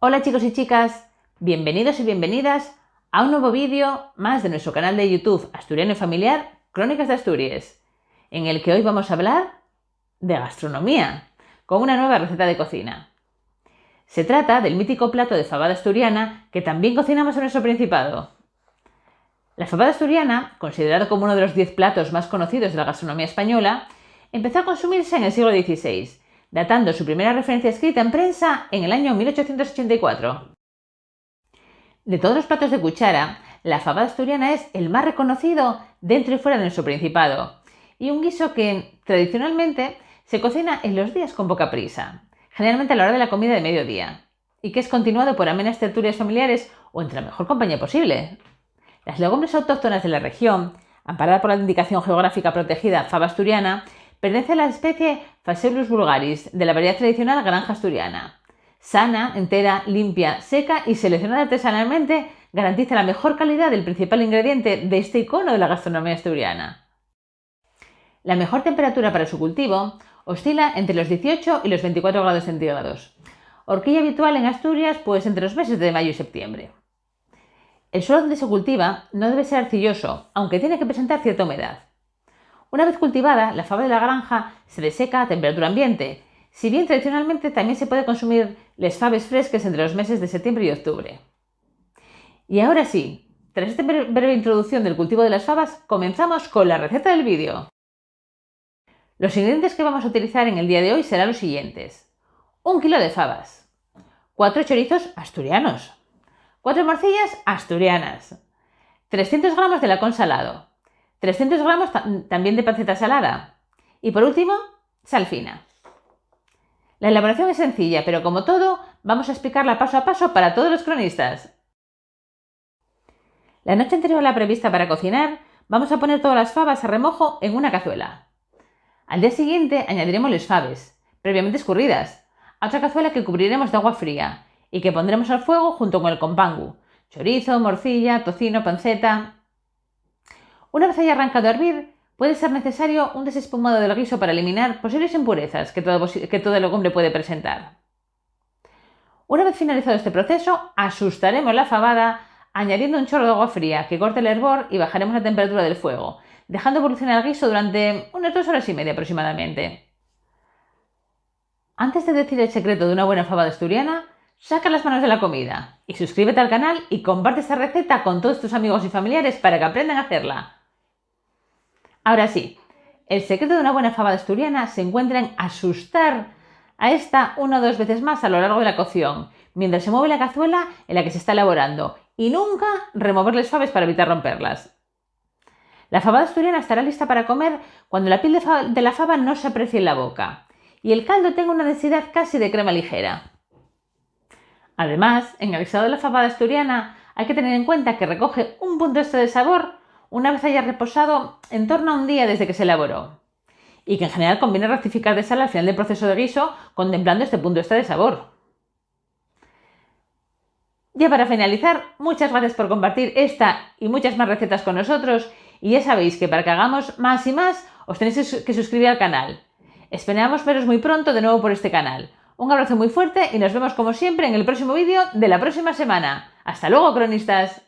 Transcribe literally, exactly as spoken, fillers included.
Hola chicos y chicas, bienvenidos y bienvenidas a un nuevo vídeo más de nuestro canal de YouTube Asturiano y Familiar, Crónicas de Asturies, en el que hoy vamos a hablar de gastronomía, con una nueva receta de cocina. Se trata del mítico plato de fabada asturiana que también cocinamos en nuestro Principado. La fabada asturiana, considerada como uno de los diez platos más conocidos de la gastronomía española, empezó a consumirse en el siglo dieciséis, datando su primera referencia escrita en prensa en el año mil ochocientos ochenta y cuatro. De todos los platos de cuchara, la fabada asturiana es el más reconocido dentro y fuera de nuestro Principado, y un guiso que, tradicionalmente, se cocina en los días con poca prisa, generalmente a la hora de la comida de mediodía, y que es continuado por amenas tertulias familiares o entre la mejor compañía posible. Las legumbres autóctonas de la región, amparada por la indicación geográfica protegida faba asturiana, pertenece a la especie Phaseolus vulgaris, de la variedad tradicional granja asturiana. Sana, entera, limpia, seca y seleccionada artesanalmente, garantiza la mejor calidad del principal ingrediente de este icono de la gastronomía asturiana. La mejor temperatura para su cultivo oscila entre los dieciocho y los veinticuatro grados centígrados. Horquilla habitual en Asturias, pues, entre los meses de mayo y septiembre. El suelo donde se cultiva no debe ser arcilloso, aunque tiene que presentar cierta humedad. Una vez cultivada, la faba de la granja se deseca a temperatura ambiente, si bien tradicionalmente también se puede consumir les faves fresques entre los meses de septiembre y octubre. Y ahora sí, tras esta bre-, breve introducción del cultivo de las fabas, comenzamos con la receta del vídeo. Los ingredientes que vamos a utilizar en el día de hoy serán los siguientes: un kilo de fabas, cuatro chorizos asturianos, cuatro morcillas asturianas, trescientos gramos de lacón salado, trescientos gramos ta-, también de panceta salada y, por último, sal fina. La elaboración es sencilla, pero como todo, vamos a explicarla paso a paso para todos los cronistas. La noche anterior a la prevista para cocinar, vamos a poner todas las fabas a remojo en una cazuela. Al día siguiente añadiremos les fabes, previamente escurridas, a otra cazuela que cubriremos d'agua fría y que pondremos al fuego junto con el compangu, chorizo, morcilla, tocino, panceta. Una vez haya arrancado a hervir, puede ser necesario un desespumado del guiso para eliminar posibles impurezas que toda posi-, que toda legumbre puede presentar. Una vez finalizado este proceso, asustaremos la fabada añadiendo un chorro d'agua fría que corte el hervor y bajaremos la temperatura del fuego, dejando evolucionar el guiso durante unas dos horas y media aproximadamente. Antes de decir el secreto de una buena fabada asturiana, saca las manos de la comida y suscríbete al canal y comparte esta receta con todos tus amigos y familiares para que aprendan a hacerla. Ahora sí, el secreto de una buena fabada asturiana se encuentra en asustar a esta una o dos veces más a lo largo de la cocción, mientras se mueve la cazuela en la que se está elaborando, y nunca remover les fabes para evitar romperlas. La fabada asturiana estará lista para comer cuando la piel de fa-, de la faba no se aprecie en la boca y el caldo tenga una densidad casi de crema ligera. Además, en el guisado de la fabada asturiana hay que tener en cuenta que recoge un punto extra de sabor una vez haya reposado en torno a un día desde que se elaboró, y que en general conviene rectificar de sal al final del proceso de guiso, contemplando este punto extra de sabor. Ya para finalizar, muchas gracias por compartir esta y muchas más recetas con nosotros, y ya sabéis que para que hagamos más y más, os tenéis que su-, que suscribir al canal. Esperamos veros muy pronto de nuevo por este canal. Un abrazo muy fuerte y nos vemos como siempre en el próximo vídeo de la próxima semana. ¡Hasta luego, cronistas!